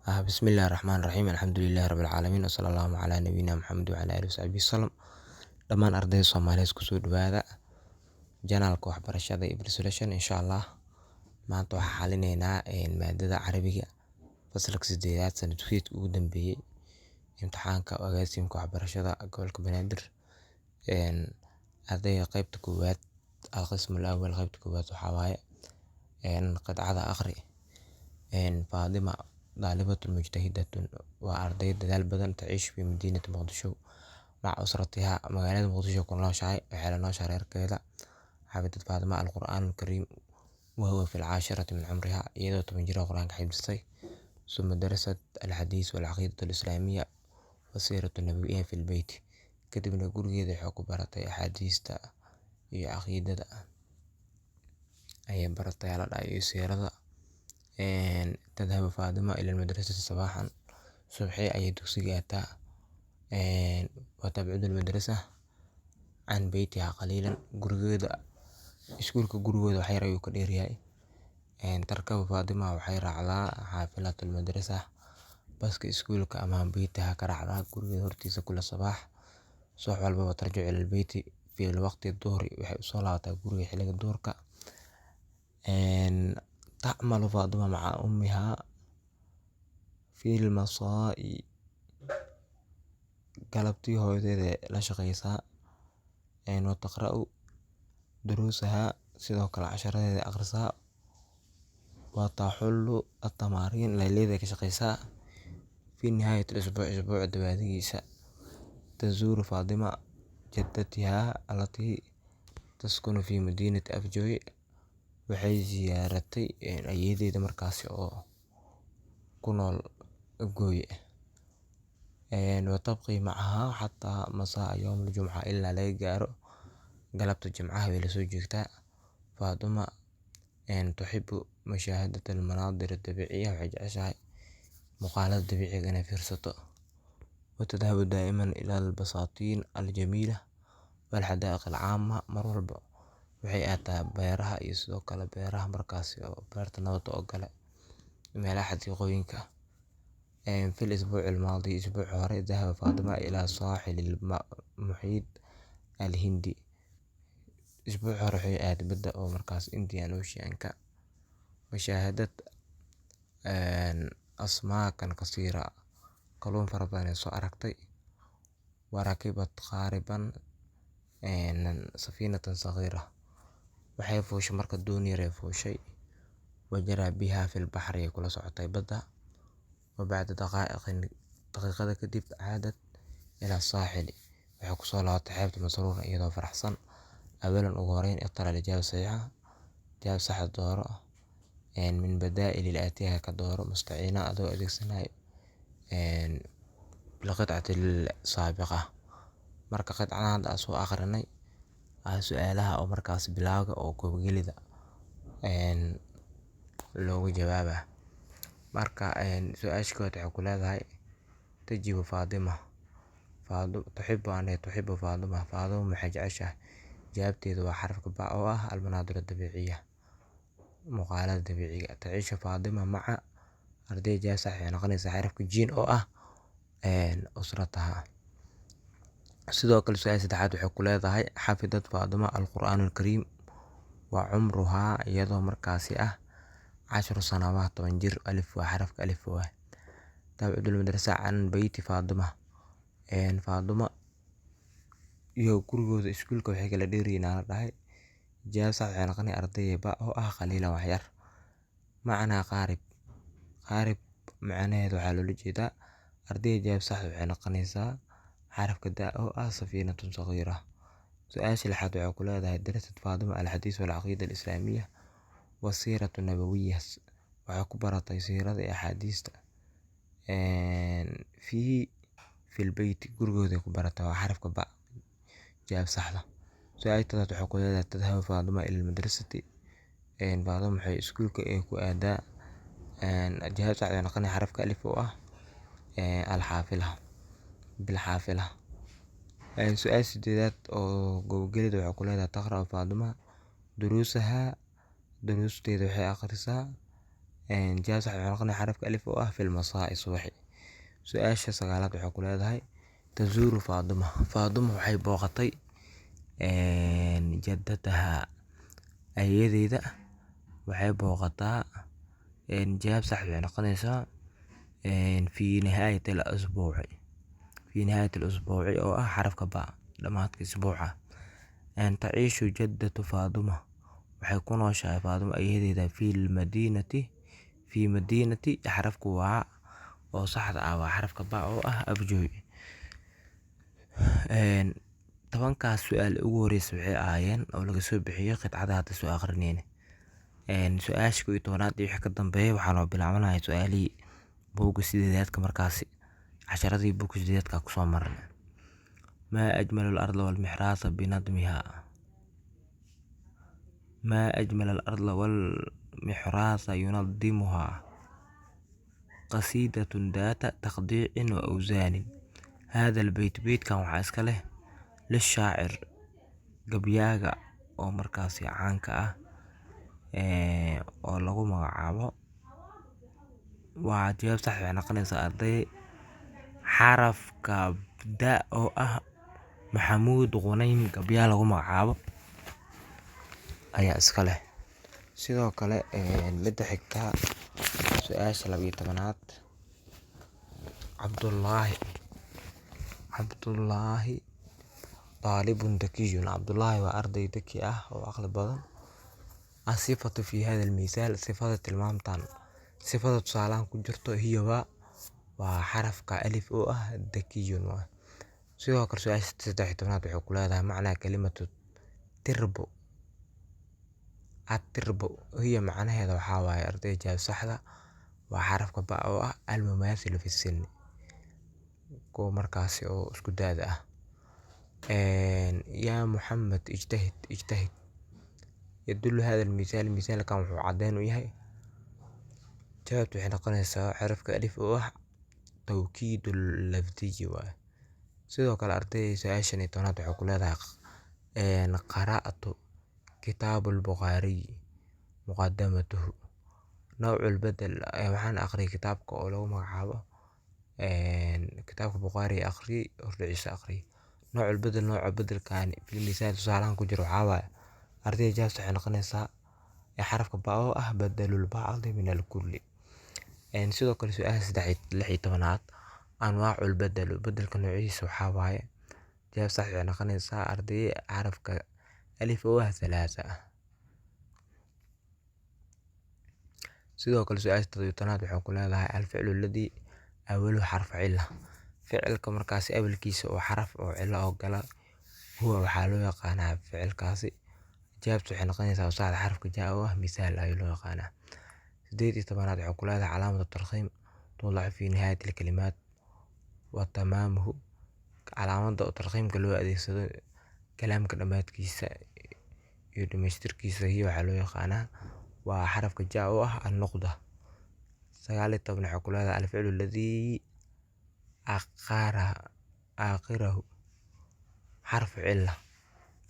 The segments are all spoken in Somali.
Bismillahi Raxmaani Raxiim. Alxamdulillahi Rabbil Caalamiin, wa sallallahu calaa nabiyina Muxamed wa calaa aalihi wa saxbihi wasallam. Dhammaan ardayda Soomaaliyeed, kusoo dhawaada channelka waxbarashada iyo Solution. Insha Allah maanta waxaan xalineynaa maadada Carabiga, fasalka sideedaad, sanad dugsiyeedka ugu dambeeyay, imtixaanka agaasimka waxbarashada gobolka Banaadir. Ardayda qaybta koowaad, القسم الأول, qaybta koowaad waxaa waaye qidcada akhri. Faadima طالبة مجتهدة, waa arday dadaal badan. تعيش في مدينة Muqdisho مع أسرتها, magaalada Muqdisho ku nooshahay, waxay la nooshahay reerkeeda. حفظت فاطمة القرآن الكريم وهو في 10 من عمرها, iyadoo 10 jir ah Qur'aanka xifdisay. ثم درست الحديث والعقيدة الإسلامية والسيرة النبوية في البيت, kadibna gurigeeda waxay ku baratay axaadiista iyo caqiidada ayay baratay la dhahay iyo siirada. تذهب فاطمة إلى المدرسة صباحا, subaxii ayay dugsiga aadaa. وتبعد المدرسة عن بيتها قليلا, gurigeeda iskuulka gurigooda wax yar ayuu ka dheeryahay. تركب فاطمة, waxay raacdaa, حافلة المدرسة, baska iskuulka, أمام بيتها, ka raacdaa gurigeeda hortiisa. كل صباح, subax walbaba. ترجع إلى البيت في وقت الظهر, waxay usoo laabataa guriga xilliga duhurka. تعمل فاطمة مع أمها في المساء, galabtii hooyadeed la shaqeysaa. وتقرأ دروسها, sidoo kale casharadeeda akhrisaa. وتحل التمارين, layliyadeeda ka shaqeysaa. في نهاية الأسبوع, isbuuca dabaadigiisa, تزور فاطمة جدتها التي تسكن في مدينة Afgoye, waxay ziyaaratay ayeeyadeeda markaasi oo ku nool Afgoye. وتبقى معها حتى مساء يوم الجمعة, ilaa laga gaaro galabta Jimcaha way lasoo joogtaa. Faatuma تحب مشاهدة المناظر الطبيعية, waxay jeceshahay muuqaalada dabiiciga inay fiirsato. وتذهب دائما إلى البساتين الجميلة والحدائق العامة, mar walba waxay aadaa beeraha iyo sidoo kale beeraha markaasi oo beerta nabadda oo kale, meelaha xadiiqooyinka. في الأسبوع الماضي, isbuuci hore, ذهب فاطمة إلى ساحل المحيط الهندي, isbuuci hore waxay aaday badda oo markaas Indian Ocean-ka. وشاهدت أسماكا كثيرة, kalluun fara badan ay soo aragtay. وركبت قاربا, سفينة صغيرة, waxay fuushay marka doon yar ay fuushay. وجرى بها في البحر, ay kula socotay badda. وبعد دقائق, daqiiqado kadib, عادت إلى الساحل, waxay kusoo laabatay xeebta, مسرورة, iyadoo faraxsan. أولا, ugu horeyn, اختر الإجابة الصحيحة, jawaab sax dooro, من بدائل الآتية ka dooro, مستعينا, adoo adeegsanayo, بالقطعة السابقة. Marka qidcadan hadda aan soo akhrinay su'aalaha oo markaas bilowga oo goob-gelida looga jawaaba. Marka su'aasha kowaad waxay ku leedahay تجب فاطمة تحب aan dhahe تحب فاطمة, Faadimo maxay jeceshahay? Jawaabteedu waa xarafka ba oo ah المناظر الطبيعية, muuqaalada dabiiciga. تعيش فاطمة مع, ardayda jawaab sax waxay noqonaysaa xarafka jiin oo ah أسرتها. Sidoo kale su'aasha saddexaad waxay ku leedahay حفظت فاطمة القرآن الكريم وعمرها, iyadoo markaasi ah, 10 سنوات, 10 jir. Alif waa xarafka alif waay. تبعد المدرسة عن بيت فاطمة, Faadimo iyo gurigooda iskuulka waxay kala dheeryihiin aa la dhahay. Jawaab sax waxay noqoni ardayda ba oo ah قليلا, wax yar. معنى قارب, قارب macnaheedu waxaa loola jeedaa, ardayda jawaab sax waxay noqonaysaa xarafka da oo ah سفينة صغيرة. Su'aasha lixaad waxay ku leedahay درست فاطمة الحديث والعقيدة الإسلامية والسيرة النبوية, waxay ku baratay siirada iyo axaadiista في البيت, gurigooda ku baratay, waa xarafka ba jawaab saxda. Su'aasha toddobaad waxay ku leedahay تذهب فاطمة إلى المدرسة, Faadimo waxay iskuulka ay ku aadaa, jawaab sax waxay noqoni xarafka alif oo ah الحافلة, بالحافلة. Su'aasha sideedaad oo goob-gelida waxay ku leedahay تقرأ فاطمة دروسها, duruusteeda waxay akhrisaa. Jawaab sax waxay noqonaya xarafka alif oo ah fil masaa'i, subaxi. Su-aasha sagaalaad waxay ku leedahay tazuuru Faaduma. Faaduma waxay booqatay jadataha, ayeeyadeeda waxay booqataa. Jawaab sax waxay noqonaysaa fi nihaayat al-usbuuci, fi nihaayat al-usbuuci oo ah xarafka ba, dhamaadka isbuuca. Taciishu jaddatu Faaduma, waxay ku nooshahay Faaduma ayeeyadeeda fi lmadiinati, fi madiinati. Xarafku waa oo saxda ah waa xarafka ba oo ah Abjooy. 10kaas su-aal ugu horeysa waxay ahaayeen oo laga soo bixiyey qidcada hadda soo akhrinayna. Su-aasha 11aad iyo wixii ka dambeeya waxaa noo bilaabanaya su-aalihii buugga sideedaadka, markaasi casharadii buugga sideedaadka kusoo marnay. Maa ajmalu al-ardha wal-mixraasa binadmiha, maa ajmal al-ardha wal-mixraasa yunadimuha qasiidatun daata taqdiicin wa awsaanin. Hada albeyt, beytkan waxaa iska leh lishaacir, gabyaaga oo markaasi caanka ah oo lagu magacaabo. Waa jawaab sax waxay noqonaysaa arday xarafka da oo ah Maxamuud Qunaym, gabyaa lagu magacaabo ayaa iska leh. Sidoo kale midda xigta, su-aasha 12aad, Cabdullaahi, Cabdullaahi daalibun dakiyun, Cabdullaahi waa arday daki ah oo aqli badan. Asifatu fi hada almithaal, sifada tilmaamtan, sifada tusaalahan ku jirto, hiya waa xarafka alif oo ah dakiyun waa. Sidoo kale su-aasha 13aad waxay ku leedahay macnaa kalimatu tirbo, atirbo hiya, macnaheeda waxaa waaye arday jawaab saxda waa xarafka ba oo ah almumaathilu fi sinni, kuwa markaasi oo isku daada ah. Yaa Muxamed ijtahid ijtahid. Yadullu hada almithaal, mithaalkan wuxuu caddeyn u yahay. Jawaabtu waxay noqonaysaa xarafka alif oo ah tawkiid lafdiyi waaye. Sidoo kale arday su-aasha 15aad waxay ku leedahay qara'tu kitaab albukhaariy muqadamatuhu nawcu lbadal. Waxaan akhriyay kitaabka oo lagu magacaabo kitaabka Bukhaari akhriyay, hordhiciisa akhriyay. Nooc bedel, nooca bedelkan fil misaal, tusaalahan ku jiro waxaa waaye ardayda jawaabta waxay noqonaysaa xarafka ba oo ah badalul bacdi min alkulli. Sidoo kale su-aasha 16aad, anwaacul badal, bedelka noocyadiisa waxaa waaye jawaab sax waxay noqonaysaa arday xarafka alif oo ah thalaatha. Sidoo kale su-aasha 17aad waxay ku leedahay alficlu alladii awaluhu xarfu cilla, ficilka markaasi awalkiisa oo xaraf oo cilo oo gala, huwa waxaa loo yaqaanaa ficilkaasi. Jawaabtu waxay noqonaysaa saxda xarafka ja oo ah misaal ayaa loo yaqaanaa. 18aad waxay ku leedahay calaamatu tarkhiim tudacu fi nihaayati alkalimaat wa tamaamuhu, calaamada tarkhiimka loo adeegsado kalaamka dhammaadkiisa iyo dhamaystirkiisa, hiya waxaa loo yaqaanaa waa xarafka ja oo ah annuqda. 19 waxay ku leedahay alficlu alladii aakhirahu xarfu cilla,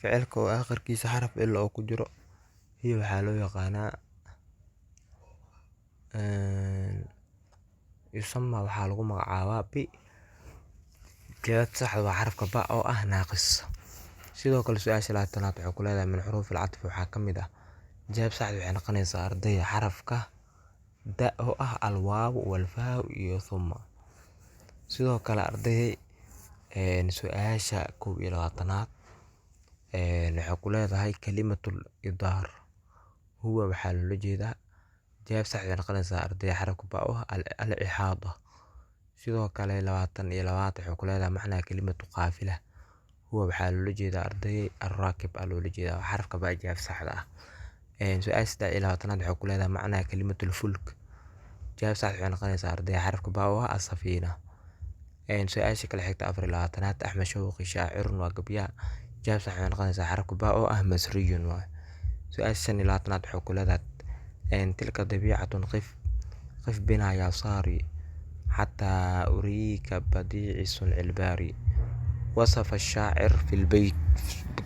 ficilka oo aakhirkiisa xaraf cilla oo ku jiro, hiya waxaa loo yaqaanaa yusama, waxaa lagu magacaabaa bi. Jawaabta saxda waa xarafka ba oo ah naaqis. Sidoo kale su-aasha 20aad waxay ku leedahay min xuruuf alcatfi waxaa ka mid ah. Jawaab saxda waxay noqonaysaa ardayda xarafka da oo ah alwaaw walfaaw iyo thumma. Sidoo kale arday su-aasha 21aad waxay ku leedahay kalimatul idaar huwa, waxaa loola jeedaa. Jawaab sax waxay noqonaysaa arday xarafka ba oo ah al ixaada. Sidoo kale 22aad waxay ku leedahay macnaa kalimatu qaafila huwa, waxaa loola jeedaa arday arraakib aa loola jeedaa, xarafka ba jawaab saxda ah. Su-aasha 23aad waxay ku leedahay macnaa kalimatul fulk. Jawaab sax waxay noqonaysaa arday xarafka ba oo ah asafiina. Su-aasha kale xigta 24aad, Axmed Shawqi shaacirun, waa gabyaa. Jawaab sax waxay noqonaysaa xarafka ba oo ah masriyun waay. Su-aasha 25aad waxay ku leedahay tilka dabiicatun qif qif binaa yaa saari xataa uriika badiici sunci lbaari. Wasafa ashaacir fi lbeyt,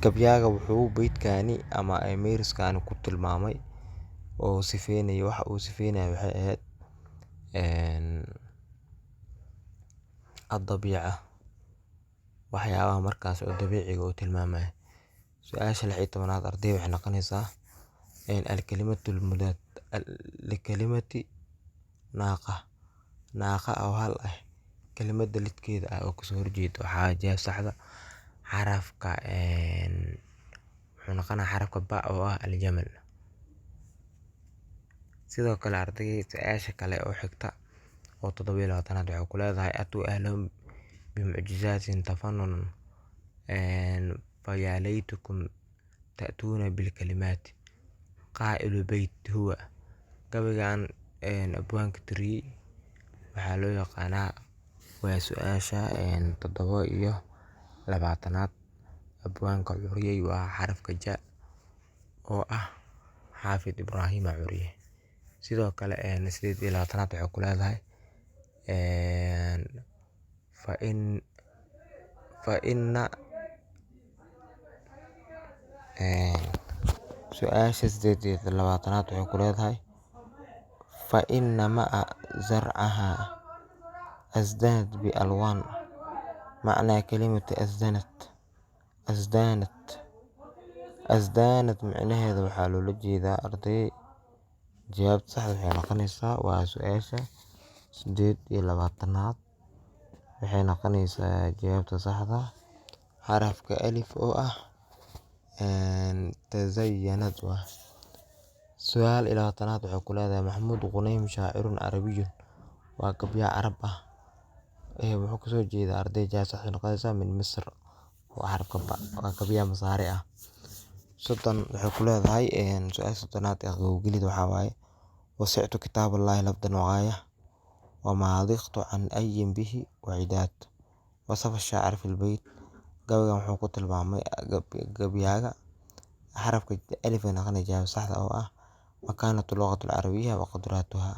gabyaaga wuxuu beydkani ama meeriskani ku tilmaamay. Oo sifeynaya, waxa uu sifeynaya waxay ahayd adabiica, waxyaabaha markaas oo dabiiciga uu tilmaamaya. Su-aasha 16aad, arday, waxay noqonaysaa alkalimatu lmudaad likalimati naaqa, naaqa oo hal ah, kelimada lidkeeda ah oo kasoo horjeeda waxaa jawaab saxda xarafka wuxuu noqonaa xarafka ba oo ah aljamal. Sidoo kale, arday, su-aasha kale oo xigta oo 27aad waxay ku leedahay atuu ahlahum bimucjizaatin tafanunan fayaa laytukum ta'tuuna bilkalimaat qaa'ilu beyt huwa. Gabaygan abwaanka tiriyey waxaa loo yaqaanaa? Waa su-aasha 27aad. Abwaanka curiyey waa xarafka ja oo ah Xaafid Ibraahima curiye. Sidoo kale 28aad waxay ku leedahay fa inna. Su-aasha 28aad waxay ku leedahay fa inna ma'a zarcaha asdanat bi alwaan, macnaa kalimati asdanat. Asdanat, asdanat micnaheeda waxaa loola jeedaa, arday? Jawaabta saxda waxay noqonaysaa, waa su-aasha 28aad, waxay noqonaysaa jawaabta saxda xarafka alif oo ah tazayanad. Waa 29aad. Waxay ku leedahay Maxamuud Quneym shaacirun carabiyun, waa gabyaa carab ah, wuxuu kasoo jeedaa, arday? Jawaab sax waxay noqonaysaa min Misr waa xarafka ba, waa gabyaa Masaari ah. 30 waxay ku leedahay, su-aasha 30aad ee qowgelida waxaa waaye wasictu kitaab allahi lafdan wagaaya wamaa diqtu can ayin bihi wacidaad wasafa shaacir fi lbeyt. Gabaygan wuxuu ku tilmaamay gabyaaga? Xarafka alif ay noqonaya jawaab saxda oo ah makaanatu luqati alcarabiya wa qudraatuha.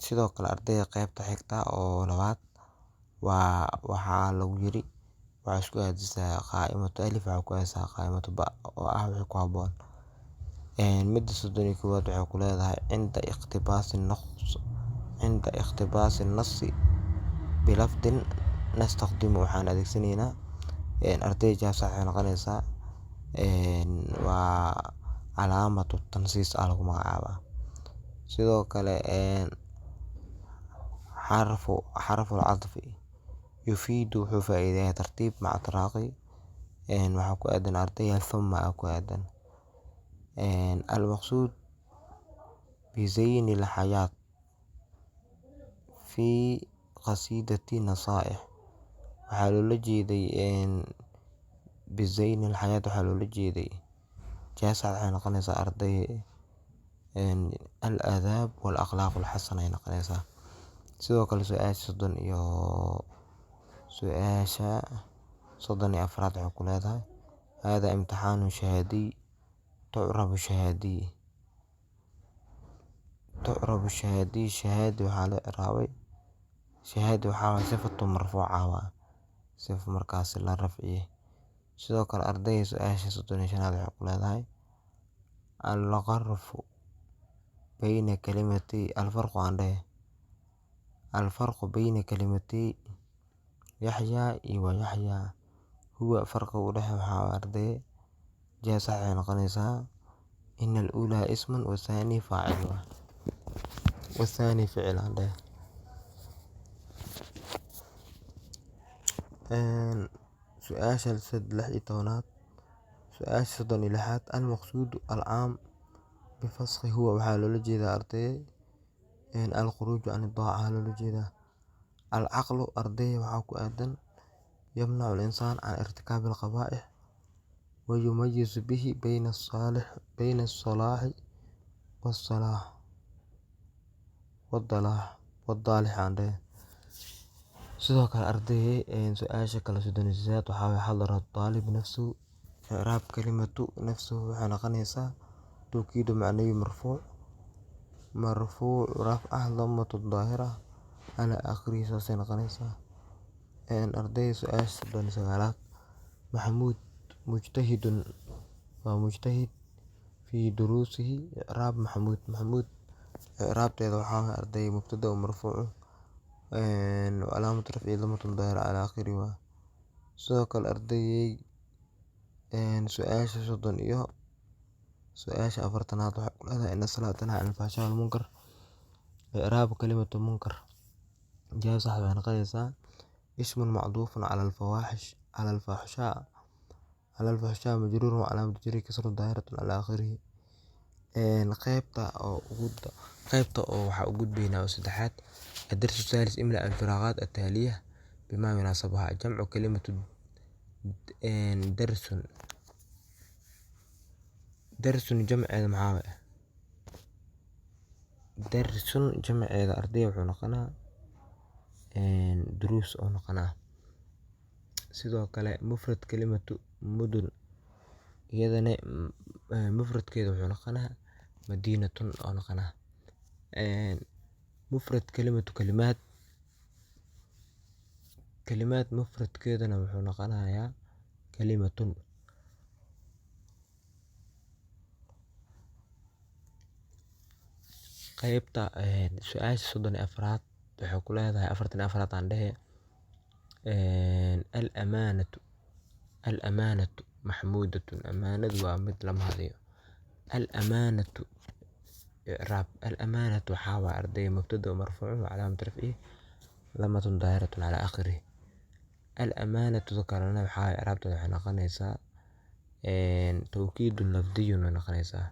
Sidoo kale, ardayda, qaybta xigta oo labaad waa waxaa lagu yiri waxaa isku aadisaa qaa'imatu alif, waxaa ku aadisaa qaa'imatu ba oo ah wixii ku haboon. Midda 31aad waxay ku leedahay cinda iqtibaasi nasi bilafdin nastaqdimu, waxaan adeegsanaynaa, arday? Jawaab sax waxay noqonaysaa waa calaamatu tansiis aa lagu magacaabaa. Sidoo kale xarfu lcadfi yufiidu, wuxuu faa'iideeyaa tartiib maca taraaqi. Waxaa ku aadan, ardaya, thumma aa ku aadan. Almaqsuud bizayni alxayaat fi qasiidati nasaa'ix, waxaa loola jeeday bizayni alxayaat, waxaa loola jeeday? Jawaab sax waxay noqonaysaa, arday, al-aadaab wal akhlaaq alxasana ay noqonaysaa. Sidoo kale su-aasha soddon iyo su-aasha 34aad waxay ku leedahay hada imtixaanu shahaadiy tucrabu shahaadiy, tucrabu shahaadiy. Shahaadi waxaa loo icraabay, shahaadi waxaa waay sifatu marfuuca, waa sifa markaas la rafciyey. Sidoo kale, ardayda, su-aasha 35aad waxay ku leedahay alqarfu bayna kalimatay alfarqu, aan dhehe alfarqu bayna kalimatay yaxyaa iyo wa yaxyaa huwa, farqiga u dhexeeya waxaa waay, arday? Jawaab sax waxay noqonaysaa ina al-uulaa ismun wathani faacil wathani ficil, aan dhehe. Su-aasha 16aad, su-aasha 36aad, almaqsuudu alcaam bifasqi huwa, waxaa loola jeedaa, arday? Alkhuruuju can idaaca loola jeedaa. Alcaqlu, arday, waxaa ku aadan yamnacu alinsaan can irtikaabi alqabaa'ix wa yumayizu bihi bayna asalaaxi wasalaax wadaalix, aan dhehe. Sidoo kale, arday, su-aasha kale 38aad waxaa waye xadara aalib nafsuhu, icraab kalimatu nafsuhu waxay noqonaysaa tawkiidu macnawi marfuuc, marfuuc rafcah damatu daahira ala aakhirihi, saasay noqonaysaa. Arday, su-aasha 39aad, Maxamuud mujtahidun, waa mujtahid. Fi duruusihi. Icraab Maxamuud. Maxamuud icraabteeda waxaa waye arday mubtada marfuuc wa calaamatu rafcihi damatun daahira calaa aakhirihi. Sidoo kale ardayey, su-aasha 30 iyo su-aasha 40aad waxay ku leedahay ina salaata tanhaa canil fahshaa wal munkar. Icraabu kalimatu munkar, jawaab sax waxay noqonaysaa ismun macduufun cala alfawaaxish cala alfaxshaa cala alfaxshaa majruurun wa calaamatu jarrihi kasrun daahiratun cala aakhirihi. Qaybta oo ugu qaybta oo waxaa u gudbaynaa oo saddexaad, adarsu saalis, imla alfiraaqaat ataaliya bimaa yunaasabuha. Jamcu kalimatu darsun. Darsun jamceeda maxaa waye? Darsun jamceeda arday wuxuu noqonaa duruus oo noqonaa. Sidoo kale mufrad kalimatu mudun, iyadana mufradkeeda wuxuu noqonaa madiinatun oo noqonaa. Mufrad kalimatu kalimaat, kalimaat mufradkeedana wuxuu noqonayaa kalimatun. Qaybta su-aasha 34aad waxay ku leedahay, 44aad aan dhehe, al amaanatu, al amaanatu maxmuudatun, amaanadu waa mid la mahadiyo. Al amaanatu icraab, al amaanatu waxaa waye arday mubtada marfuucun wa calaamatu rafcihi damatun daahiratun calaa aakhirihi. Al amaanatu kalena waxaa icraabteeda waxay noqonaysaa tawkiidun lafdiyun way noqonaysaa.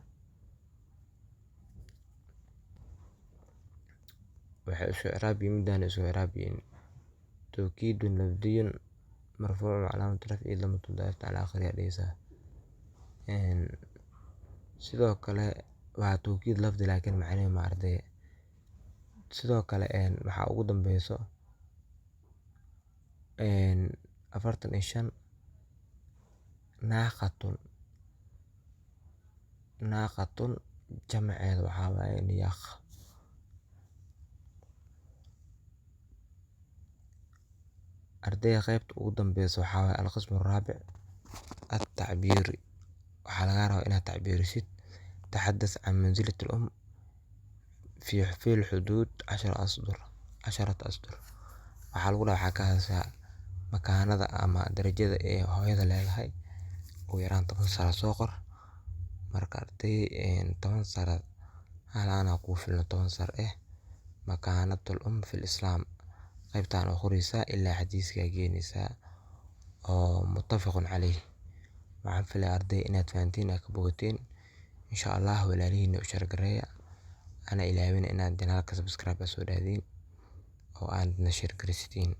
Waxay isku icraab yihiin midaan isku icraab yihiin tawkiidun lafdiyun marfuucun wa calaamatu rafcihi damatun daahiratun calaa aakhirihi dhehaysaa. Sidoo kale waa tawkiid lafdi laakiin macnaheedu ma arday. Sidoo kale waxaa ugu dambeyso 45, naaqatun. Naaqatun jamceeda waxaa waaye niyaaq. Ardayda qaybta ugu dambeyso waxaa waaye alqismu araabic atacbiiri. Waxaa lagaa rabaa inaad tacbiirisid taxadas can manzilati al um fi lxuduud 10 asdur, 10 asdur. Waxaa lagu dhaha waxaa ka hadashaa makaanada ama darajada ee hooyada leedahay, ugu yaraan 10 sano soo qor. Marka arday 10 sano halaana kuu filno, 10 sar eh makaanatul um fil islaam qaybtaan oo qoraysaa ilaa xadiiskaa geenaysaa oo muttafaqun caleyh. Waxaan filaya arday inaad fahantiin aad ka bogateen insha Allah. Walaalihiina u share gareeya, ana ilaawina inaad channelka subscribe soo dhahdeen oo aadna share garaysatiin.